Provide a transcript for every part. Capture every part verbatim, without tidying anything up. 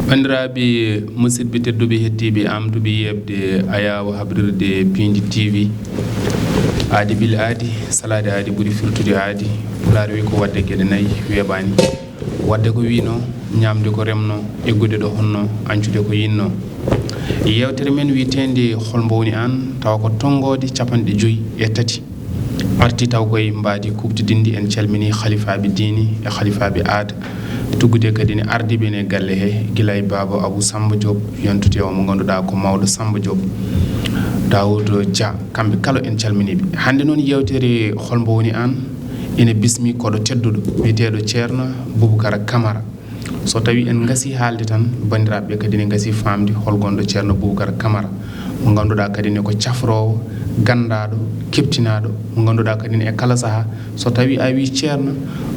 Banndiraaɓe musidɓe tedduɓe, hettiiɓe am duɓe yeɓde ayaawo habrirde Piindi T V. Aadi ɓil aadi, salaade aadi ɓuri firtude aadi. Pulaar wi ko waɗde geɗe nayi weeɓaani. Waɗde ko wiino, ñaamde ko remno, eggude ɗo honno, añcude ko yinno. Yeewtere men wiyeteende Hol mbo woni aan, tawa ko tonngoode capanɗe joyi e tati. Arti taw koye mbaadi kuuɓtidinndi. En calminii halifaaɓe diine e halifaaɓe aada, tuggude kadi ne ardiiɓe ne galle he, gila e Baaba Abuu Sammba Joob, yontude o mo ngannduɗaa ko mawɗo Sammba Joob, Daawuud Jah, kamɓe kala en calminii ɓe. Hannde noon yeewtere Hol mbo woni aan ene bismi koɗo tedduɗo wiyeteeɗo Ceerno Bubakar Kamara. So tawii en ngasii haalde tan, banndiraaɓe ɓe kadi ne ngasii faamde hol gonɗo Ceerno Bubakar Kamara, mo ngannduɗaa kadi ne ko cafroowo, ganndaaɗo, keɓtinaaɗo, mo ngannduɗaa kadi ne e kala sahaa, so tawii a wii Ceerno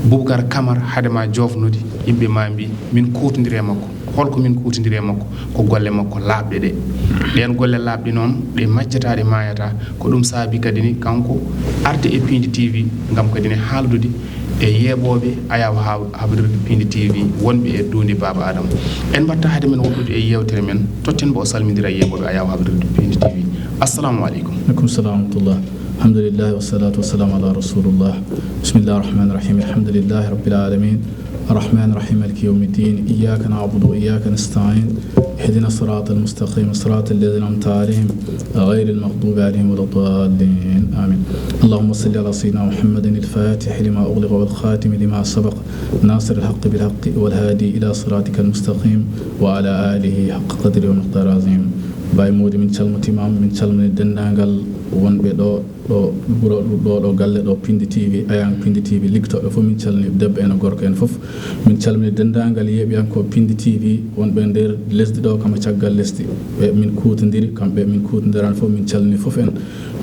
Bubakar Kamara, hade ma joofnude, yimɓe ma mbii, "Min kuutondiri e makko." Hol ko min kuutondiri e makko? Ko golle makko laaɓɗe ɗe. Ɗeen golle laaɓɗe noon, ɗe majjataa, ɗe maayataa. Ko ɗum saabi kadi ne kanko arde e Piindi T V ngam kadi ne haaldude e yeeɓooɓe ayaawo ha-, habrirde Piindi T V wonɓe e duunde Baaba Aadama. En mbaɗta hade men woɗɗude e yeewtere men, totten mbo o salmindira e yeeɓooɓe ayaawo habrirde Piindi T V. Assalamu aleykum. Aleykum salam wa rahmatullah. Alhamdulillah, wassalatu wassalamu ala rasulillah. Bismillah rahman rahim. Alhamdulillahi rabbil alamin. الرحمن الرحيم. مالك يوم الدين. إياك نعبد وإياك نستعين. اهدنا الصراط المستقيم. صراط الذين أنعمت عليهم غير المغضوب عليهم ولا الضالين. آمين. اللهم صل على سيدنا محمد الفاتح لما أغلق والخاتم لما سبق ناصر الحق بالحق والهادي إلى صراطك المستقيم وعلى آله حق قدره ومقداره العظيم. Baay Moodi, min calmitiima, min calmini denndaangal wonɓe ɗo, ɗo wuro, ɗo, ɗo galle ɗo, Piindi T V, Ayaan Piindi T V, liggotooɓe fof, min calmini debbo en e gorko en fof. Min calmini denndaangal yeeɓiyankooɓe Piindi T V wonɓe nder lesdi ɗo, kam e caggal lesdi. Ɓe min kuutondiri, kamɓe min kuutondiraani fof, min calmini fof en.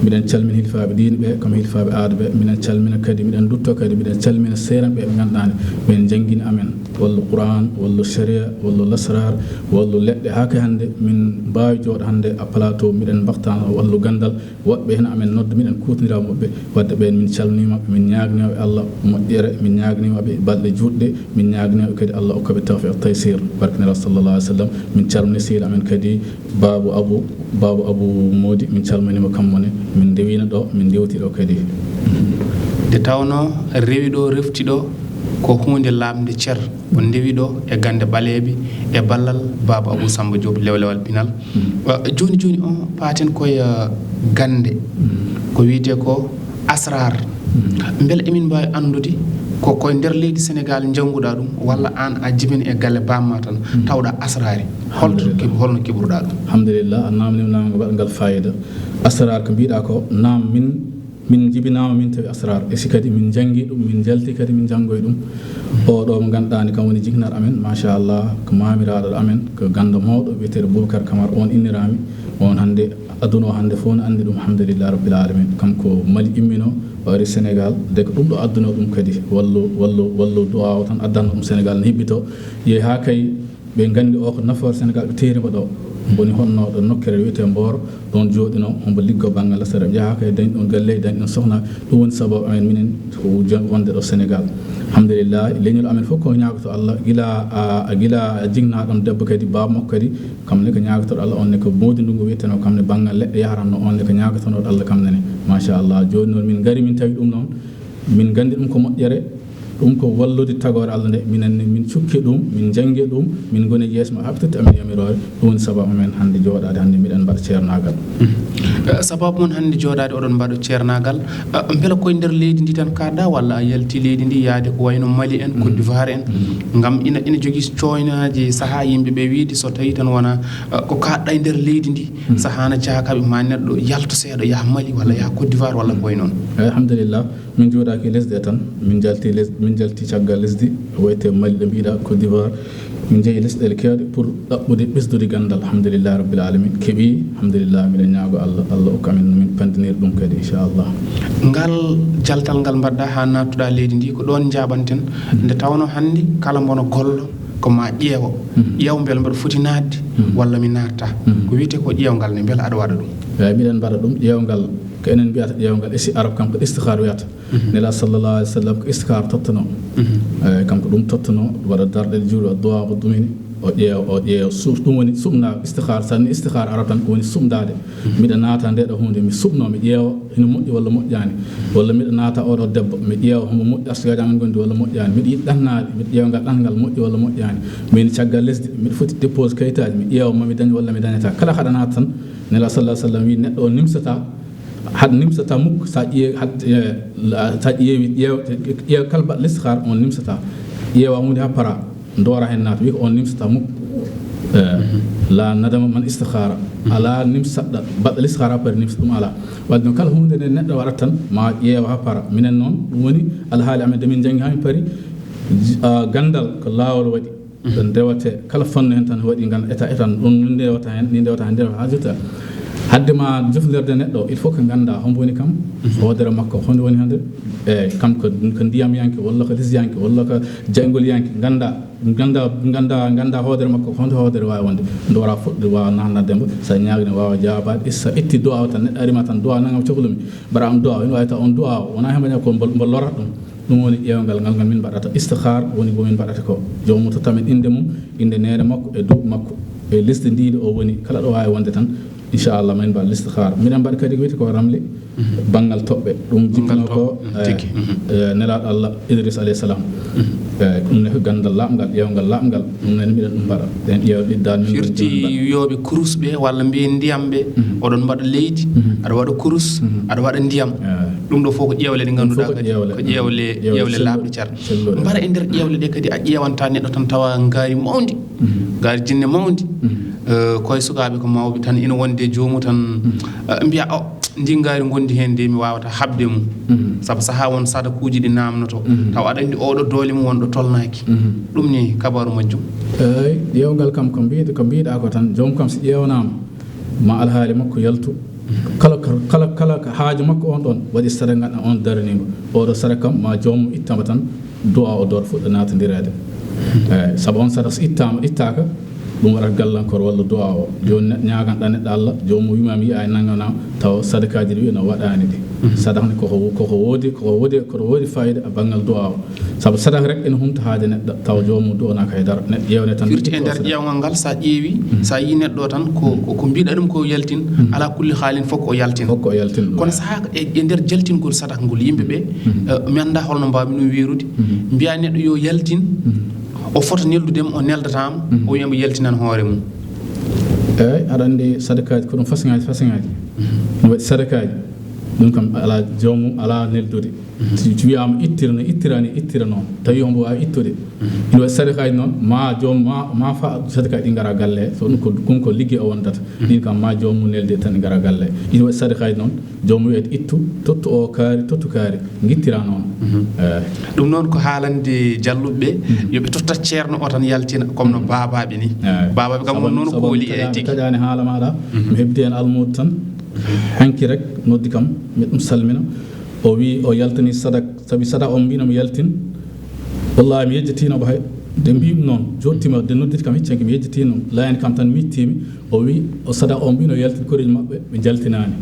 Miɗen calmina hilfaaɓe diine ɓe, kam hilfaaɓe aada ɓe. Miɗen calmina kadi, miɗen ndutto kadi, miɗen calmina seeranɓe ɓe ngannduɗaa ne ɓen njanngini amen wallu Qur'an, wallu sharia, wallu lasrar, wallu leɗɗe. Haa kay hannde min mbaawi jooɗo hannde à plateau, miɗen mbaxtaana wallu ganndal. Woɗɓe heen amen nodda, miɗen kuutondira e maɓɓe. Wadde ɓeen min calminii maɓɓe, min ñaagnii maɓɓe Allah moƴƴere, min ñaagnii maɓɓe balɗe juutɗe, min ñaagnii maɓɓe kadi Allah okka ɓe tawfiq taysir, barke Nelaaɗo sallallahu alaihi wasallam. Min calminii sehil amen kadi, Baaba Abu, Baaba Abu Moodi, min calminii mo kammo ne, min ndewiino ɗo, min ndewti ɗo kadi. Nde tawnoo rewi ɗo, refti ɗo, ko huunde laaɓnde cer. On ndewi ɗo e gannde ɓaleeɓe e ballal Baaba Abuu Sammba Joob, lewlewal pinal. Mm. Uh, jooni jooni o paaten koye, uh, gannde. Mm. Ko wiyetee ko asraar. Mm. Mbele emin mbaawi anndude ko koye nder leydi Senegaal njannguɗaa ɗum, walla aan a jibini e galle baaba ma tan, mm, tawɗaa asraari? Holto Alhamdulillah. Keɓ-, holno keɓruɗaa ɗum? Alhamdulillah, a naamniima naamngal baɗngal faayiida. Asraar ko mbiɗaa ko, naam, min Min njibinaama, min tawi asraar. E si kadi min njanngi ɗum, min njalti kadi, min njanngoyi ɗum. Oo ɗo mo ngannduɗaa ni, kam woni jiknar amen, machallah, ko maamiraaɗo amen, ko ganndo mawɗo, wiyeteeɗo Boubacar Camara, oon inniraami. Oon hannde, aduna o hannde fof no anndi ɗum, alhamdulillah rabbil alamin. Kanko Mali immino, o ari Senegaal, de ko ɗum ɗo adduno ɗum kadi, wallu, wallu, wallu duwaaw tan addanno ɗum Senegaal, no hibbito. Yehi haa kay Ɓe nganndi o ko nafoore Senegaal, ɓe teeri mo ɗo. Woni honno ɗo nokkere wiyetee Mbooro, ɗon jooɗino, hombo liggo banngal lasara, ɓe njaha kay dañi ɗon galle, dañi ɗon sohna. Ɗum woni sababu amen minen ko jon-, wonde ɗo Senegaal. Alhamdulillah, leñol amen fof ko ñaagoto Allah, gila a, a gila a jignaɗam debbo kadi, baaba makko kadi, kam ne ko ñaagotoɗo Allah, on ne ko moodi ndungu wiyeteno, kam ne banngal leɗɗe yaharanno, on ne ko ñaagotonoɗo Allah kam nene. Machallah, jooni noon min ngari min tawi ɗum noon, min nganndi ɗum ko moƴƴere, ɗum ko wallude tagoore Allah nde, minen ne min cukki ɗum, min njanngi ɗum, min ngoni yeeso ma haa ɓe totti amen yamiroore. Ɗum woni sababu amen hannde jooɗaade hannde, miɗen mbaɗa ceernaagal. Mhm. Eh, sababu mon hannde jooɗaade oɗon mbaɗa ceernaagal, eh, mbela koye nder leydi ndi tan kaaɗɗaa walla a yalti leydi ndi yaade ko wayno Mali en, Côte d'Ivoire en? Mhm. Ngam ina, ina jogii cooynaaji sahaa yimɓe ɓe wiide so tawii tan wonaa, eh, ko kaaɗɗaa e nder leydi ndi, mhm, sahaa na caakaaɓe ma neɗɗo yalta seeɗa yaha Mali walla yaha Côte d'Ivoire walla ko wayi noon. Eh, alhamdulillah. Min jooɗaaki e lesɗe tan, min njalti les-, min njalti caggal lesdi, wayte Mali ɗo mbiɗa, Côte d'Ivoire. Min njehi lesɗeele keewɗe pour ɗaɓɓude, ɓesdude ganndal. Alhamdulillahi Rabbil Alamin. Keɓi, alhamdulillah, miɗen ñaago Allah, Allah okka amen no min panndinir ɗum kadi, inchallah. Ngal jaltal ngal mbaɗɗa haa naattuɗa leydi ndi, ko ɗoon njaaɓanten. Mhm. Nde tawnoo hannde kala mbono gollo ko ma ƴeewo. Mhm. Ƴeew mbele mboɗo foti naatde, mhm, walla mi naattaa. Mhm. Ko wiyetee ko ƴeewngal ne, mbele aɗa waɗa ɗum? Eeyi, miɗen mbaɗa ɗum. Ƴeewngal Ko enen mbiyata ƴeewngal, e si Arab kam ko istixaar wiyata. Nela sallallahu alayhi wa sallam ko istixaar tottuno. Eyi, kanko ɗum tottuno, waɗa darɗe juuɗe, o du'a, o dumini, o ƴeewa, o ƴeewa suuf. Ɗum woni suɓna istixaar. Sanni istixaar Arab tan ko woni suɓndaade. Miɗa naata nde ɗo huunde, mi suɓno, mi ƴeewa hino moƴƴi walla moƴƴaani. Walla miɗa naata oɗo debbo, mi ƴeewa homo moƴƴi, arsigaji amen gondi walla moƴƴaani. Miɗa yiɗi ɗannaade, miɗa ƴeewa ngal ɗanngal moƴƴi walla moƴƴaani. Min caggal lesdi, miɗa foti dépose kayitaaji, mi ƴeewa mami dañ walla mi dañata. Kala haɗa naata tan, Nela sallallahu alayhi wa sallam wi neɗɗo o nimsata, had nimsata muk sa ƴeewi, had, eh, la- sa ƴeewi, ƴeew, ƴeew kala baɗɗo listixaar on nimsata. Ƴeewa huunde ha para, ndoora hen naata, wi ko on nimsata muk. Eh, la nadama man istixaara. Ala nimsaɗɗa, baɗɗo listixaar ha pari nimsa, ɗum ala. Wadde noon kala huunde nde neɗɗo waɗata tan, ma ƴeewa ha para. Minen noon, ɗum woni alhaali amen de min janngi ha min pari, j- ah, gandal ko laawol waɗi. Ɗon ndewate kala fannu hen tan waɗi ngan eta, eta ɗum ni ndewata hen, ni ndewata hen, ndewata ha jotta. Hadde ma jofndirde neɗɗo, il faut que ganda hombo woni kam, hoodere makko, honde woni hande. Eyi, kam ko, ko ndiyamyanke, walla ko lesdiyanke, walla ko jayngolyanke, ganda, ganda, ganda, ganda hoodere makko, honde hoodere wawi wonde. Ndoora fuɗɗo wawa nannade mbo, sa ñaagni wawa jaabaade, issa itti du'a o tan, neɗɗo arima tan, du'a nangam cohlumi, mbaɗa am du'a o, ina wawi taw on du'a o, wona hembaña ko mbo, mbo lorata ɗum. Ɗum woni ƴeewngal ngal, ngal min mbaɗata istixaar, woni ko min mbaɗata ko. Joomum totta min innde mum, innde neene makko e duuɓi makko e lesdi ndi o woni. Kala ɗo waawi wonde tan, inchallah, min mbaɗa listixaar. Miɗen mbaɗa kadi ko wiyetee ko ramli, banngal toɓɓe. Ɗum jippinoo ko, eh, eh, nelaaɗo Allah Idris alayhi salam. Eh, ɗum ne ko ganndal laaɓngal, ƴeewngal laaɓngal. Ɗum ne miɗen ɗum mbaɗa. Ɗen ƴeew ɗiɗɗal min firti wiyooɓe kurus ɓe walla mbiyen ndiyam ɓe, oɗon mbaɗa leydi, aɗa waɗa kurus, aɗa waɗa ndiyam. Ɗum ɗo fof ko ƴeewle ɗe ngannduɗaa kadi ko ƴeewle, ƴeewle laaɓɗe cer. Mbaɗa e nder ƴeewle ɗe kadi a ƴeewanta neɗɗo tan tawa ngaari mawndi, ngaari jinne mawndi. Eh, koye sukaaɓe ko mawɓe tan ina wonde joomu tan, eh, mbiya o ndi ngaari ngondi heen de mi waawata haɓde mum. Sabu sahaa won sadakuuji ɗi naamnoto. Taw aɗa anndi oɗo doole mum wonɗo tolnaaki. Ɗum ni kabaaru majjum. Eey, ƴeewngal kam ko mbiɗa, ko mbiɗa ko tan, joom kam si ƴeewnaama, ma alhaali makko yaltu. Kala, kala, kala, kala ko haaju makko on ɗon, waɗi sadaka ngaɗa on daraniiɗo. Oɗo sadaka kam, ma joomum ittama tan, du'a o door fuɗɗa naatodireede. Eey, sabu on sadaka so ittaama, ittaaka, ɗum waɗata gallankoor walla du'a o. Jooni ne-, ñaaganɗa neɗɗo Allah, joomum wiima mi yi'aani nannga na, taw sadakaaji ɗi wi'no waɗaani ɗi. Sadaka ne koko, koko woodi, koko woodi, koko woodi fayida e banngal du'a o. Sabu sadaka rek ene humta haaje neɗɗo, taw joomum du'anaaka hay dara. Neɗɗo ƴeewne tan firti e nder ƴeewngal ngal, sa ƴeewi, sa yi neɗɗo tan ko, ko, ko mbiɗa ɗum ko yaltin, ala kulli haalin fof ko yaltin. Fof ko yaltin ɗum. Kono sahaa e, e nder jaltingol sadaka ngol yimɓe ɓe, eh, mi annda holno mbawmi ɗum wiirude. Mbiya neɗɗo yo yaltin, o fota neldudema, o neldataama, o wiya mbo yaltinan hoore mum. Eey, aɗa anndi sadakaaji ko ɗum façon ŋaaji, façon ŋaaji. No waɗi sadakaaji, ɗum kam ala joomum, ala neldude. Si, si wiyaama ittira, no ittira ni, ittira noon. Tawi omo waawi ittude. Ina waɗi sadakaaji noon, ma joom, ma, ma fa sadakaaji ɗi ngara galle. So ɗum ko, ɗum ko liggey o wondata. Ɗin kam ma joomum nelde tan ɗi ngara galle. Ina waɗi sadakaaji noon, joomum wiyata ittu, tottu o kaari, tottu kaari, ngittira noon. Eey. Ɗum noon ko haalande jalluɓe ɓe, yo ɓe tottat ceerno o tan yaltina, comme no baabaaɓe ni. Eey. Baabaaɓe kam won noon ko woni e tigi. Taƴaani haala maaɗa, mi heɓti heen almuudo tan. Hanki rek noddi kam, mi ɗum salmina. O wi o yaltani sadak, sabi sadak on mbino mi yaltin. Wallahi mi yejjitino mo hay. De mbi ɗum noon, jottima de nodditi kam hecci hanki mi yejjitino. Layani kam tan mi ittimi. O wi o sadak on mbino yaltin koreji maɓɓe, ɓe jaltinaani.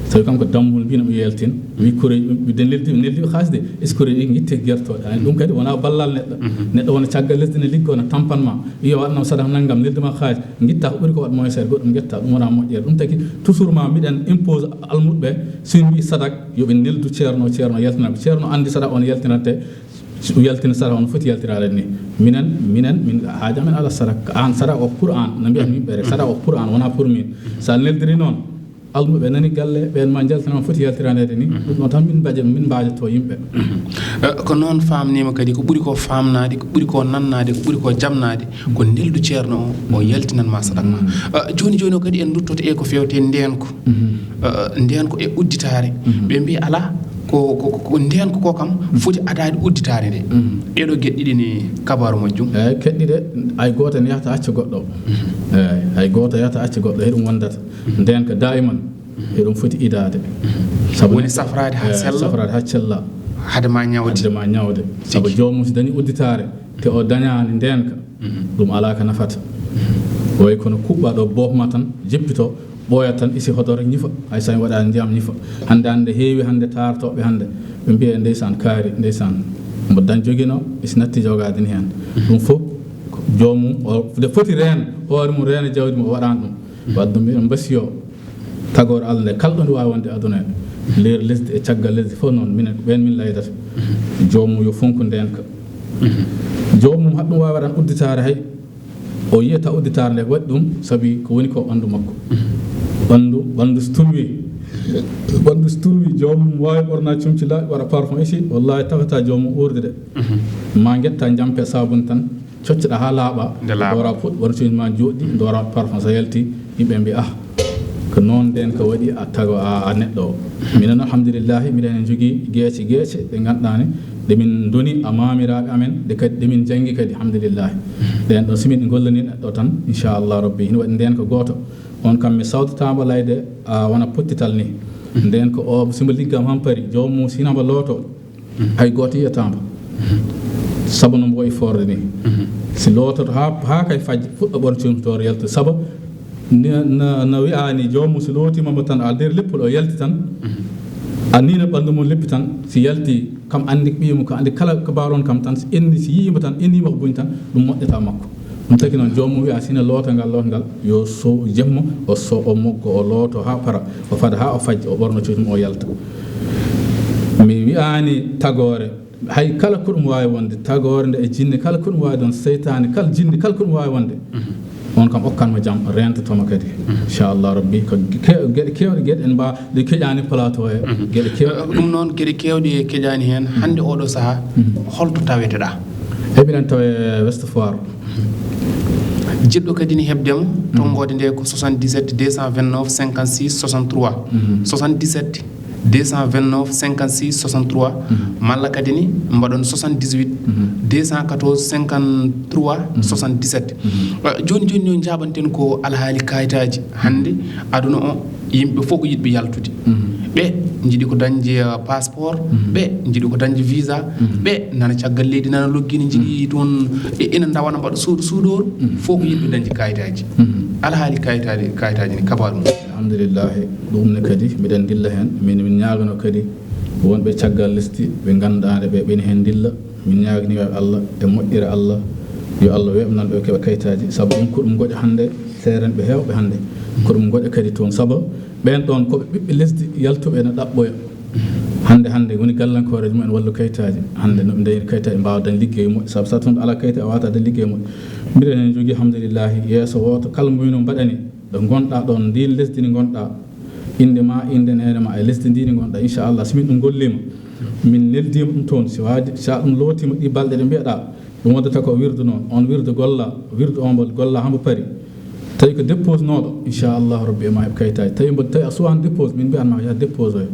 Sabi kam ko dammol mbino mi yaltin. Wi koreji, ɓe den neldi, neldi ɓe xaasi de. Est-ce que koreji ɗi ngitte gertoɗe? Ani ɗum kadi wona ballal neɗɗo. Neɗɗo wona caggal lesdi ne liggo na tampan ma. Wiya waɗnam sadak nanngam, neldi ma xaalis. Ngitta ko ɓuri ko waɗ moins cher, goɗɗum ngetta, ɗum wona moƴƴere. Ɗum tagi toujours ma mbiɗen impose almuɓe ɓe, so min mbi sadak, yo ɓe neldu ceerno, ceerno yaltina ɓe. Ceerno anndi sadak on yaltinante, so yaltina sadak on foti yaltiraade ni. Minen, minen, min haaja men ala sadak. An sadak o pour an, no mbiyat mi ɓere, sadak o pour an, wona pour min. Sa neldiri noon, almuɓe nani galle, ɓen ma njaltina on foti yaltiraneede ni. Ɗum ɗon tan min mbaje, min mbajoto yimɓe. Eh, ko noon faamniima kadi, ko ɓuri ko faamnaade, ko ɓuri ko nannaade, ko ɓuri ko jamnaade, ko neldu ceerno o, o yaltinan ma sadak ma. Eh, jooni, jooni o kadi en nduttoto e ko feewte ndeenko. Eh, ndeenko e udditaare. Ɓe mbi ala ko, ko, ko, ko ndeenko ko kam foti adaade udditaare nde. Ɗeɗo geɗe ɗiɗi ni kabaaru majjum. Eey, keɗɗi de, ay gooto ne yahata acca goɗɗo. Eey, ay gooto yahata acca goɗɗo, heɗum wondata. Ndeenka daiman, eɗum foti idaade. Sabu woni neɗɗo, safraade haa eh, sella. Safraade haa sella. Hade ma ñawde. Hade ma ñawde. Sabu joomum so dañi udditaare, te o dañaani ndeenka, ɗum alaa ka nafata. Way kono kuɓɓa ɗo boofma tan, jippito, ɓooya tan, isi hoto rek ñifa, hay so mi waɗaani ndiyam ñifa. Hannde, hannde heewi hannde taartooɓe hannde, ɓe mbiya ndeysaan kaari, ndeysaan, mbo dañ jogino, isi natti jogaade ni heen. Ɗum fof, ko joomum, o, nde foti reen, hoore mum reena jawdi mum, o waɗaani ɗum. Wadde mbiɗen mbasiyo tagoore Allah nde, kala ɗo nde waawi wonde aduna e, leer lesdi e caggal lesdi fof noon, minen ko ɓeen min laydata. Joomum yo fonku ndeenka. Joomum haɗ ɗum waawi waɗan udditaare hay, o yiyata udditaare nde waɗi ɗum, sabi ko woni ko ɓanndu makko. Ɓanndu, ɓanndu so tunwi, ɓanndu so tunwi, joomum waawi ɓorna comci laaɓi, waɗa parfum isi, wallaahi tawata joomum uurde de. Ma ngetta njampe sabun tan, coccoɗa haa laaɓa, nde laaɓa. Ndoora puɗ, wona cuuji ma jooɗi, ndoora parfum, so yalti, yimɓe mbiya, "Ah, ko noon ndeen ko waɗi a tago a, a neɗɗo o." Minen, alhamdulillahi, miɗen heen njogii geece, geece ɗe ngannduɗaa ne, ɗe min ndoni a maamiraaɓe amen, ɗe kadi, ɗe min njanngi kadi, alhamdulillahi. Ɗeen ɗo, so min ngollanii neɗɗo tan, inchallah rabbi, ina waɗi ndeen ko gooto. On kam mi sawtataama layde, a, wona pottital ni. Ndeen ko o, so mbo liggam hampari, joomum sina mbo looto, hay gooto yiyataama. Sabu no mbo wayi foorde ni. Si loototo haa, haa kay fajji, fuɗɗo ɓorna cuumtoor yalta. Sabu na, na, na wi'aani joomum si lootiima mo tan, a nder leppol o yalti tan. A niina ɓanndu mum leppi tan, si yalti kam anndi ɓiye mum, ko anndi kala ko baaron kam tan, si enni, si yiyiima tan, enniima ko buñ tan, ɗum moƴƴata makko. Ɗum tagi noon, joomum wiya, sina loota ngal, loota ngal, yo so jemma, o so, o moggo, o looto haa para, o fada haa o fajja, o ɓorna cuuɗi mum, o yalta. Mi wi'aani tagoore, hay kala ko ɗum waawi wonde, tagoore nde e jinne, kala ko ɗum waawi ɗon, seytaane, kala jinne, kala ko ɗum waawi wonde, on kam okkan mo jam, rentotoma kadi. Inchallah rabbi, ko ke-, geɗe keewɗe, geɗe en mba-, ɗe keƴaani plateau he, geɗe keewɗe. Eh, ɗum noon, geɗe keewɗe keƴaani heen. Hannde oɗo sahaa, holto taweteɗaa? Eɓiɗen tawe West Foire. Jiɗɗo kadi ni heɓde mo, tonngoode nde ko soixante-dix-sept deux cent vingt-neuf cinquante-six soixante-trois. Soixante-dix-sept deux cent vingt-neuf cinquante-six soixante-trois, malla kadi ni mbaɗon soixante-dix-huit deux cent quatorze cinquante-trois soixante-dix-sept. Eh, jooni, jooni, jooni, njaabanten ko alhaali kayitaaji. Hannde, aduna o, yimɓe fof ko yiɗɓe yaltude. Ɓe njiɗi ko dañde, eh, passeport, ɓe njiɗi ko dañde visa, ɓe nana caggal leydi, nana loggi, ne njiɗi toon, e, ina ndawana mbaɗa suudu, suudooru, fof ko yiɗɓe dañde kayitaaji. Alhaali kayitaaji, kayitaaji ne, kabaaru mum. Alhamdulillahi, ɗum ne kadi, miɗen ndilla heen. Min, min ñaagano kadi wonɓe caggal lesdi, ɓe ngannduɗaa ne ɓe, ɓe ne heen ndilla. Min ñaagani yo Allah e moƴƴere Allah, yo Allah weeɓnan ɓe keɓa kayitaaji, sabu ɗum ko ɗum ngoƴa hannde, seerenɓe heewɓe hannde, ko ɗum ngoƴa kadi toon, sabu ɓeen ɗoon ko ɓe ɓiɓɓe lesdi yaltuɓe ene ɗaɓɓoya. Hannde, hannde woni gallankooreeji mumen wallu kayitaaji, hannde no ɓe ndeyri kayitaaji, mbaawa dañ liggey moƴƴo, sabu so tawii alaa kayitaaji, a waawataa dañ liggey moƴƴo. Mbiɗen heen njogii, alhamdulillahi, yeeso wooto kala muyno mbaɗani, ɗo ngonɗaa ɗoon, ndiin lesdi ndi ngonɗaa, innde maa, innde neene maa, e lesdi ndi ndi ngonɗaa, inchallah, so min ɗum ngolliima, min neldiima ɗum toon, si waadi, so a ɗum lootiima ɗi balɗe ɗe mbiyaɗaa, ɗum waddata ko wirdu noon, on wirdu golla, wirdu on mbo golla haa mbo pari. Tawi ko dépose nooɗo, inchallah rabbi e ma heɓ kayitaaji. Tawi mbo, tawi a suwaani dépose, min mbiyan ma yaha dépose oya.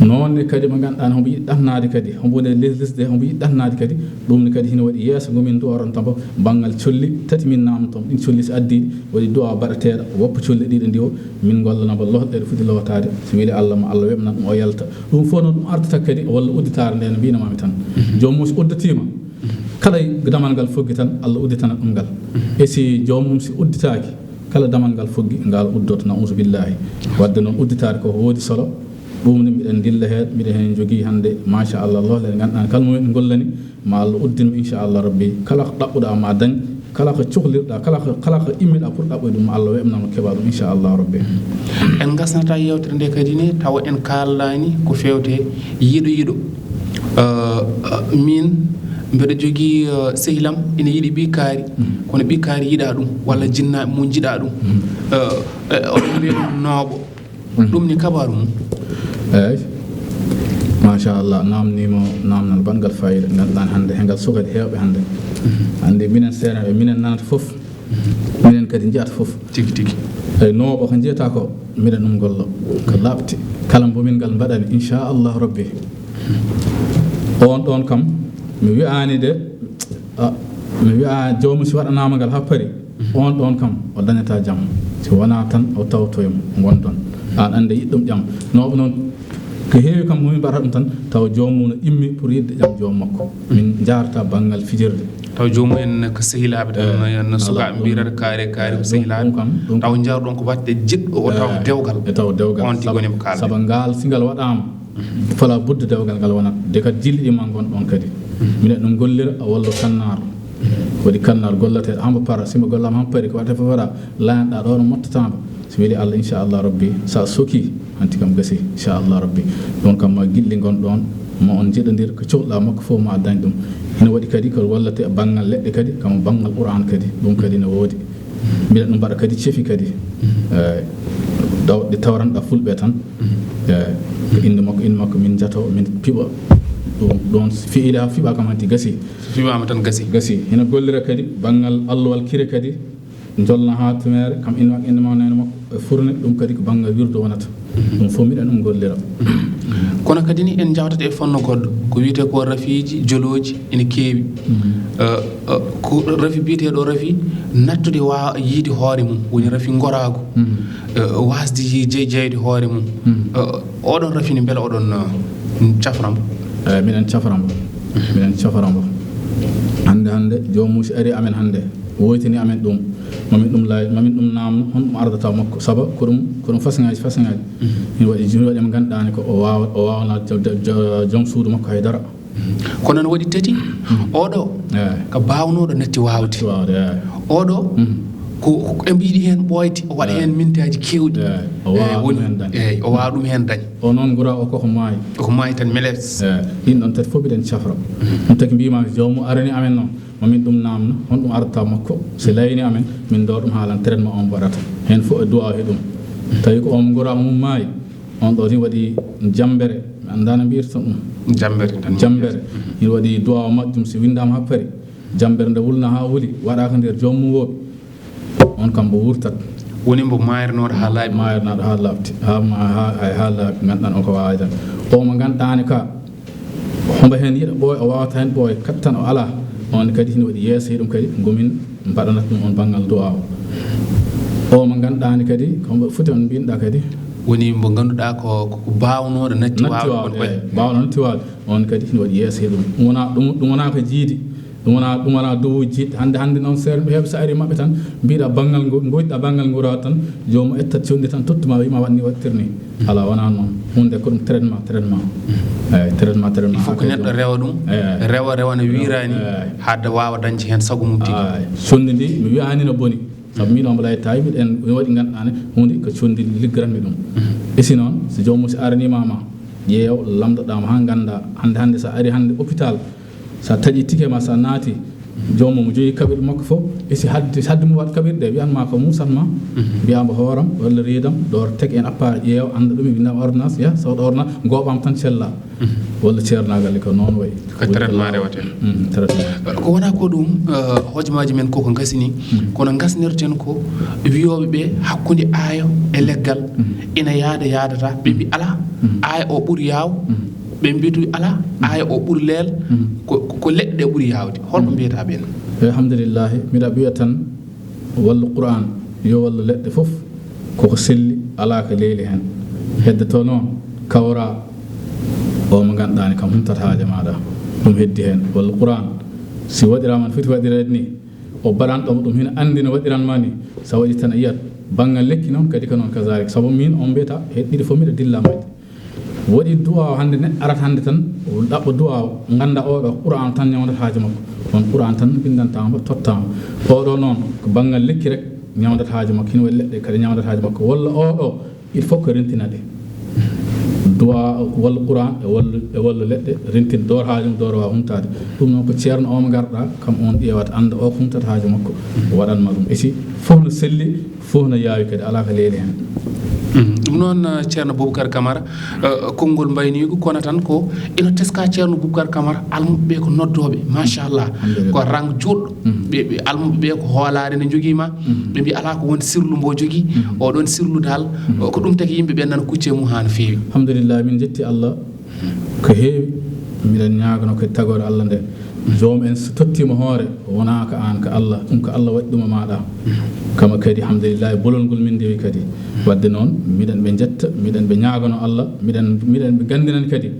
Noon ne kadi mo ngannduɗaa ne hombo yiɗi ɗannaade kadi, hombo woni les-, lesde, hombo yiɗi ɗannaade kadi, ɗum ne kadi hino waɗi yeeso ngo min nduwaronta mbo banngal colli tati min naamnoto mo. Ɗin colli so addii ɗi, waɗi du'a baɗateeɗo, woppa colli ɗiɗo ndiwo, min ngollana mbo lootɗe ɗe foti lootaade. So weli Allah ma Allah weɓnan ɗum o yalta. Ɗum fof noon ɗum artata kadi walla udditaare nde no mbino mami tan. Joomum so udditiima, kala damal ngal foggi tan, Allah udditana ɗum ngal. E si joomum si udditaaki, kala damal ngal foggi, ngal uddoto, na'uuzu billaahi. Wadde noon udditaare ko woodi solo, ɗum ne miɗen ndilla heen, miɗen heen njogii hannde, machallah, Allah, le ngannduɗaa kala mo en ngollani, ma Allah uddin mo, inchallah rabbi, kala ko ɗaɓɓuɗaa ma dañ, kala ko cohlirɗaa, kala ko, kala ko immiɗaa pour ɗaɓɓoyde ɗum, ma Allah weɓnan mo keɓa ɗum, inchallah rabbi. En ngasnataa yeewtere nde kadi ne, tawa en kaaldaani ko feewte yiɗo yiɗo. Eh, eh, min mbeɗa jogii, eh, sehil am ina yiɗi ɓii kaari, kono ɓii kaari yiɗaa ɗum, walla jinnaaɓe mum njiɗaa ɗum. Eh, eh, oɗon mbiya ɗum nooɓo. Ɗum ni kabaaru mum. Eeyi. Machallah, naamniima naamnal baɗngal faayiida, ngannduɗaa hannde, he ngal sokadi heewɓe hannde. Anndi minen seerenɓe, minen nanata fof, minen kadi njiyata fof. Tigi, tigi. Eeyi, nooɓo ko njiyata ko, miɗen ɗum golla. Ko laaɓti. Kala mbo min ngal mbaɗani, inchallah rabbi. On ɗon kam, mi wi'aani de, a, mi wi'a joomum si waɗanaama ngal haa pari, on ɗon kam, o dañataa jam. Si wonaa tan, o tawtoyam, ngondon. Aan annde yiɗɗum jam. Nooɓe noon, ko heewi kam, mo min mbaɗata ɗum tan, tawa joomum no immi pour yiɗde jam joom makko. Min njaarta banngal fijirde. Taw joomum en ko sehilaaɓe tan, eh, no sukaaɓe mbiyata kaari kaari ko sehilaaɓe. Taw njaarɗon ko waɗde jiɗɗo o taw dewgal. E taw dewgal. On tigi woni mo kaalɗen. Sabu ngal, si ngal waɗaama, fala budde dewgal ngal wonat. De kadi jilli ɗi ma ngon ɗon kadi. Minen ɗum gollira, a wallo kannaar. Waɗi kannaar gollatee, hamba para, sima gollama hamba pari, ko waɗata fof waɗa, layanɗa ɗo no mottataama. So weli Allah, inchallah rabbi, sa soki, hanti kam gasi, inchallah rabbi. Ɗon kam ma gilli ngon ɗon, ma on njeɗondir, ko cohluɗa makko fof ma a dañ ɗum. Ina waɗi kadi ko wallate banngal leɗɗe kadi, kam banngal Qur'an kadi, ɗum kadi ne woodi. Mbiɗa ɗum mbaɗa kadi cefi kadi. Eh, ɗo ɗi tawranɗa fulɓe tan. Eh, ko innde makko, innde makko, min njato, min piɓa. Ɗum ɗon fiila, fiɓa kam hanti gasi. So fiɓaama tan gasi. Gasi. Hina gollira kadi banngal alluwal kire kadi. Jolna haa tumeere, kam innde makko, innde makko, nayne makko, e furne, ɗum kadi ko banngal wirdu wonata. Ɗum fof miɗen ɗum gollira. Kono kadi ni en njawtat e fannu goɗɗo, ko wiyetee ko rafiiji, jolooji, ina keewi. Eh, eh, ko rafi biyeteeɗo rafi nattude wa-, yiide hoore mum, woni rafi ngoraagu. Eh, waasde yi-, jey-, jeyde hoore mum. Eh, oɗon rafi ni mbele oɗon, eh, cafra mbo? Eh, miɗen cafra mbo. Miɗen cafra mbo. Hannde, hannde, joomum si ari amen hannde, woytini amen ɗum. Mamin ɗum lay-, mamin ɗum naamno, honɗum ardata makko. Saba ko ɗum, ko ɗum façon ŋaaji, façon ŋaaji. Ina waɗi, ina waɗi mo ngannduɗaa ni ko o waawa, o waawana jo-, jo-, jo-, joom suudu makko hay dara. Kono no waɗi tati, oɗo, eh, ko baawnooɗo natti waawde. Natti waawde, eh. Oɗo, ko, ko ɓe mbiɗi heen ɓooyde, o waɗa heen mintaaji keewɗi. Eh, o waawa ɗum heen dañ. Eey, o waawa ɗum heen dañ. O noon ngura o koko maayi. Koko maayi tan melees. Eh, ɗin ɗon tati fof mbiɗen cafra. Ɗum tagi mbiyma joomum arani amen noon. Mamin ɗum naamno, honɗum ardata makko? Si layni amen, min ndor ɗum haalan traitement on mbaɗata. Heen fof e duwaaw he ɗum. Tawi ko on ngora mum maayi, on ɗo ni waɗi jambere, mi anndaa no mbiyirta ɗum. Jambere tan. Jambere. Ina waɗi duwaaw majjum, si winndaama happari, jambere nde wulna haa wuli, waɗaaka nder joom mum wooɓi, on kam mbo wurtat. Woni mbo maayirnooɗo haa laaɓi. Maayirnooɗo haa laaɓti, haa ma-, haa, haa, haa laaɓi, ngannduɗaa o ko waawaa tan. O mo ngannduɗaa ni ka, hombo heen yiɗa ɓooy, o waawata heen ɓooy, kattan o alaa. On kadi hino waɗi yeeso e ɗum kadi, ngomin mbaɗanat ɗum on banngal duwaaw. O mo ngannduɗaa ni kadi, ko hombo foti on mbinɗa kadi? Woni mbo ngannduɗaa ko, ko, ko baawnooɗo natti waawde on ɓooy. Eey, baawnooɗo natti waawde. On kadi hino waɗi yeeso e ɗum. Ɗum wonaa, ɗum, ɗum wonaa ko jiidi. Ɗum wonaa, ɗum wonaa duwuuji jiɗɗi. Hannde, hannde noon, seeɗa ɓe heeɓi, so ari maɓɓe tan, mbiɗa banngal ngu-, ngoyɗa banngal ngura tan, joomum etta conndi tan, tottuma, wiima waɗ ni, waɗtir ni. Alaa, wonaa noon. Huunde ko ɗum traitement, traitement. Eey, traitement, traitement. Il faut que neɗɗo rewa ɗum, rewa, rewa no wiiraani, hade waawa dañde heen sago mum tigi. Eey, conndi ndi, mi wiyaani no boni. Sabu miin omo laytaay, mbiɗen, mi waɗi ngannduɗaa ne, huunde ko conndi liggoranmi ɗum. E si noon, so joomum si araniima ma, ƴeew, lamndoɗaa mo haa nganndaa. Hannde, hannde so a ari hannde hôpital, so a taƴi ticket ma, so a naati, joomum mo jogii kaɓirɗe makko fof, e si hadde, hadde mum waɗ kaɓirɗe, wiyan ma ko muusat ma, mbiyaa mbo hooram, walla riidam, ɗo teg en appareil, ƴeew, annda ɗum, e winndam ordonnance, yaha, sooda ordonnance, ngooɓam tan cella. Walla ceernaagal ko noon wayi. Ko traitement rewata. Mm, traitement. Ko wonaa ko ɗum, eh, hojomaaji men ko, ko ngasini, kono ngasnirten ko wiyooɓe ɓe hakkunde aayo e leggal ina yaada, yaadata, ɓe mbi alaa, aayo o ɓuri yaaw, ɓe mbi tu alaa, aayo o ɓuri leel, ko, ko, ko leɗɗe ɓuri yaawde. Holko mbiyata ɓeen? Alhamdulillahi, mbiɗa wiya tan, wallu Qur'an, yo wallu leɗɗe fof, koko selli, alaa ko leeli heen. Hedde to noon, kawra o mo ngannduɗaa ni kam huntata haaje maaɗa. Ɗum heddi heen. Wallu Qur'an, si waɗiraama no foti waɗireede ni, o baɗanɗo mo ɗum hino anndi no waɗiran ma ni. So a waɗi tan a yiyat, banngal lekki noon kadi ko noon kazalik. Sabu miin on mbiyata, heɗɗiɗi fof mbiɗa dilla majje. Waɗi duwaaw hannde, neɗɗo arat hannde tan, ɗaɓɓa duwaaw, ngannda oɗo Qur'an tan ñawndata haaje makko. On Qur'an tan binndanta mo, totta mo. Oɗo noon, ko banngal lekki rek ñawndata haaje makko, hino waɗi leɗɗe kadi ñawndata haaje makko. Walla oɗo, il faut que rentina ɗe. Duwaaw, walla Qur'an, e walla, e walla leɗɗe, rentin, door haaje mum, door waawa humtaade. Ɗum noon ko ceerno o mo ngarɗa, kam on ƴeewata, annda o ko humtata haaje makko, waɗan ma ɗum. E si fof no selli, fof no yaawi kadi, alaa ko leeli heen. Mm. Ɗum noon, eh, Ceerno Boubacar Camara, eh, konngol mbayniigu, kono tan ko ina teska Ceerno Boubacar Camara, almuɓe ɓe ko noddooɓe, machallah. Alhamdulillah. Ko rang juutɗo. Mm. Ɓe, ɓe, almuɓe ɓe ko hoolaare nde njogii ma. Mm. Ɓe mbi alaa ko won sirlu mbo jogii. Mm. Oɗon sirlu dal, mm, ko ɗum tagi yimɓe ɓe nana kucce mum haa no feewi. Alhamdulillah, min njetti Allah. Ko heewi, miɗen ñaagano kadi tagoore Allah nde. Joom en so tottiima hoore, wonaa ko aan, ko Allah, ɗum ko Allah waɗi ɗum e maaɗa. Kama kadi, alhamdulillahi, bolol ngol min ndewi kadi. Waɗde noon, miɗen ɓe njetta, miɗen ɓe ñaagano Allah, miɗen, miɗen ɓe ganndinan kadi.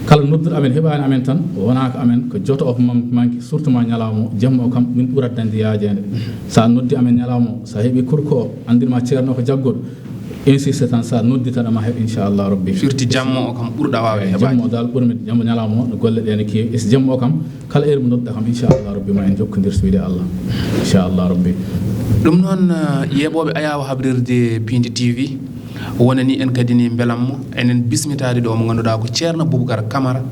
Kala nodduɗo amen heɓaani amen tan, wonaa ko amen, ko joto o man-, manki, surtout ma ñalawma o, jamma o kam, min ɓurat dañde yaajeende. So a noddi amen ñalawma o, so a heɓi kurko o, anndin ma ceerno o ko jagguɗo, insiste tan, so a noddi tan, ma heɓ, inchallah rabbi. Firti jamma o kam ɓurɗa waawde heɓaade. Jamma o dal ɓurmi, jamma ñalawma o, no golle ɗe no keewi. E so jamma o kam, kala heure mo nodduɗa kam, inchallah rabbi, ma en jokkondir so weli Allah. Inchallah rabbi. Ɗum noon, eh, yeeɓooɓe Ayaawo Habrirde Piindi T V, wonani en kadi ni mbelamma, enen bismitaade ɗo mo ngannduɗaa ko Ceerno Boubacar Camara,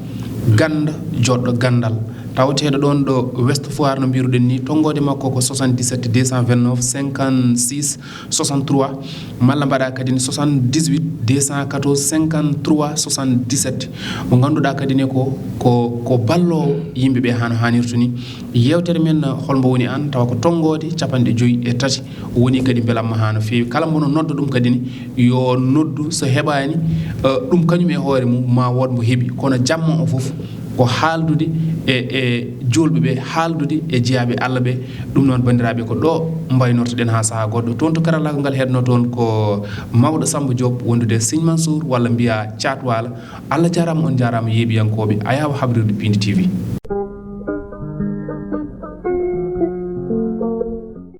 gannda, joɗɗo ganndal. Tawateeɗo ɗoon ɗo Ouest Foire no mbiruɗen ni, tonngoode makko ko soixante-dix-sept deux cent vingt-neuf cinquante-six soixante-trois, malla mbaɗa kadi ni soixante-dix-huit deux cent quatorze cinquante-trois soixante-dix-sept. Mo ngannduɗaa kadi ni ko, ko, ko balloowo yimɓe ɓe hano hanirta ni. Yeewtere men holmbo woni aan, tawa ko tonngoode capanɗe joyi e tati. Woni kadi mbelamma haa no feewi. Kala mbono nodda ɗum kadi ni, yo noddu, so heɓaani, eh, ɗum kañum e hoore mum, ma wood mbo heɓi. Kono jamma o fof ko haaldude e, e juulɓe ɓe, haaldude e jeyaaɓe Allah ɓe. Ɗum noon, banndiraaɓe, ko ɗo mbaynortoɗen haa sahaa goɗɗo. Toon to karallaagal ngal heɗno toon ko mawɗo Samba Diop wondude e Siñ Mansour, walla mbiya Caat Waala. Allah jaaraama, on jaaraama, yeeɓiyankooɓe Ayaawo Habrirde Piindi T V.